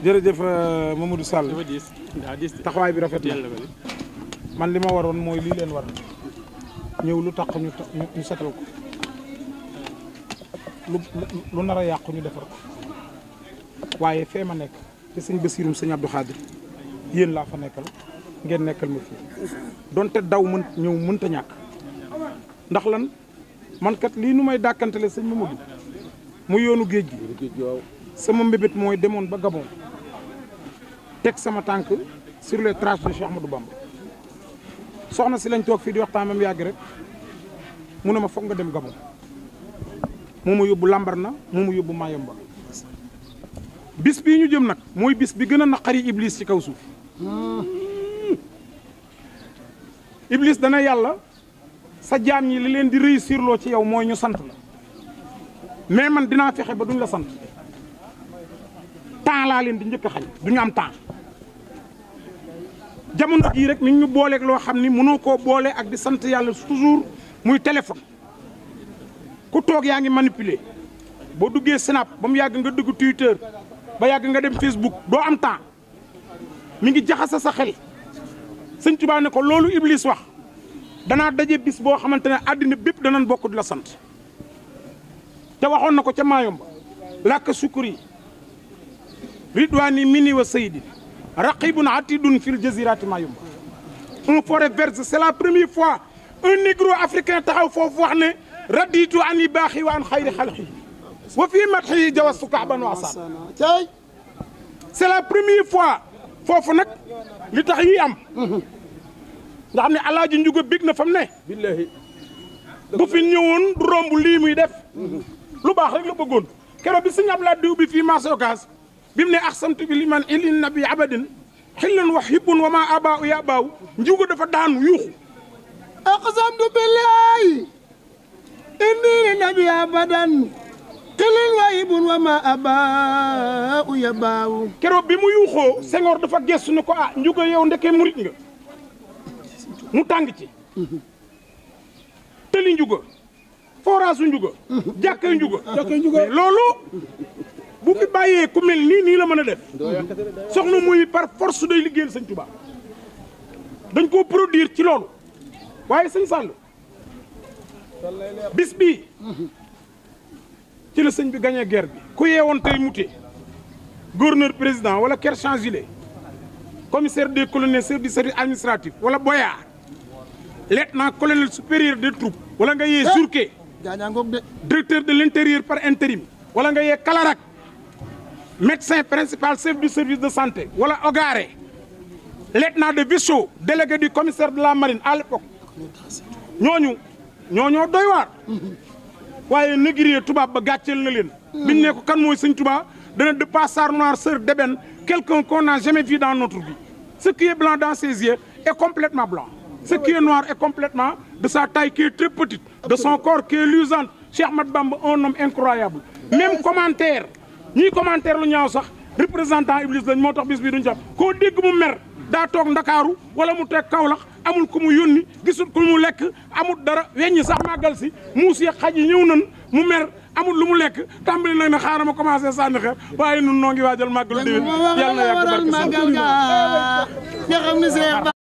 jërëjëf Mamadou Sall taxawaay bi rafet na man li ma waroon mooy lii leen war ñëw lu tax ñu setal ko lu nar a yàqu ñu defar ko waaye fee ma nekk te sëñ Basiirum sëñ Abdou Khadir yéen laa fa nekkal ngeen nekkal ma fii donte daw mënta ñàkk ndax lan man kat lii nu may dàkkantele sëñ Mamadou mu yoonu géej gi sama mbébét mooy demoon ba Gabon teg sama tànk sur les traces de Cheikh Ahmadou Bamba soxna si lañ toog fii di waxtaan même yàgg rek mu ne ma foog nga dem Gabon moo ma yóbbu Lambarna moo ma yóbbu Mayomba bis bii ñu jëm nag mooy bis bi gën a naqari Iblis ci kaw suuf Iblis dana yàlla sa jaam ñi li leen di réussir loo ci yow mooy ñu sant la mais man dinaa fexe ba duñ la sant temps laa leen di njëkk a xañ duñu am temps jamono jii rek mi ngi ñu booleeg loo xam ni mënoo koo boole ak di sant yàlla toujours muy téléphone ku toog yaa ngi manipuler boo duggee Snap ba mu yàgg nga dugg Twitter ba yàgg nga dem Facebook doo am temps mi ngi jaxasa sa xel sëñ Tuubaa ne ko loolu Iblis wax danaa daje bis boo xamante ne àddina bépp danañ bokk di la sant te waxoon na ko ca Maayomba làkk sukuri ridwaani mini wa sayidi raqibun atidun fil jazirati Mayumba un forêt verte c'est la première fois un négro africain taxaw foofu wax ne raditu an yi baaxi wa an xayri xalqi wa fii matxi jawastu kaaban wa asaan c'est la première fois foofu nag li tax yi am nga xam ne alaaji njuga bég na fam ne billahi bu fi ñëwoon du romb lii muy def lu baax rek la bëggoon keroog bi sëñ Abdoulaye diw bi fii marché Ocass bi mu ne axsamtu bi liman ilin nabi abadin xillan wa hibbun wa ma abaa u ya baaw njuga dafa daanu yuuxu axsamtu billahi inni nabi abadan xillan wa hibbun wa ma abaa u ya baaw keroog bi mu yuuxoo Senghor dafa gestu ne ko ah njuga yow ndeke murit nga mu tàng ci tëli njuga forage u njuga jàkkay njuga mais loolu bu fi bàyyee ku mel nii la mën a def soxna muy par force day liggéeyal sëñ Tuubaa dañ koo produire ci loolu waaye sëñ Sall bis bii ci la sëñ bi gagné guerre bi ku yeewoon tey mute gouverneur président wala Kerchan Gilet commissaire des colonels chef du service administratif wala Boyard lieutenant colonel supérieur des troupes wala nga yee Jourquet directeur de l'intérieur par intérim wala nga yee Kalarak médecin principal chef du service de santé wala Ogare lieutenant de vaisseau délégué du commissaire de la marine à l'époque ñooñoo doy waar waaye négrier tubaab ba gàcceel na leen biñ ne ko kan mooy sëñ Tuubaa dana de passard noir sœur d'ébène quelqu'un qu'on n'a jamais vu dans notre vie ce qui est blanc dans ses yeux est complètement blanc ce qui est noir est complètement de sa taille qui est très petite de son corps qui est luisant Cheikh Ahmadou Bamba un homme incroyable même commentaire ñii commentaire lu ñaaw sax représentant Iblis lañ moo tax bis bi duñ jàpp koo dégg mu mer daa toog Ndakaaru wala mu teg Kaolack amul ku mu yónni gisul ku mu lekk amul dara weññi sax màggal si muus yeeg xaj yi ñëw nan mu mer amul lu mu lekk tàmbali nag na xaaral ma commencé sànni xeer waaye nun noo ngi waajal màggalu déwén yàlla na yàgg barke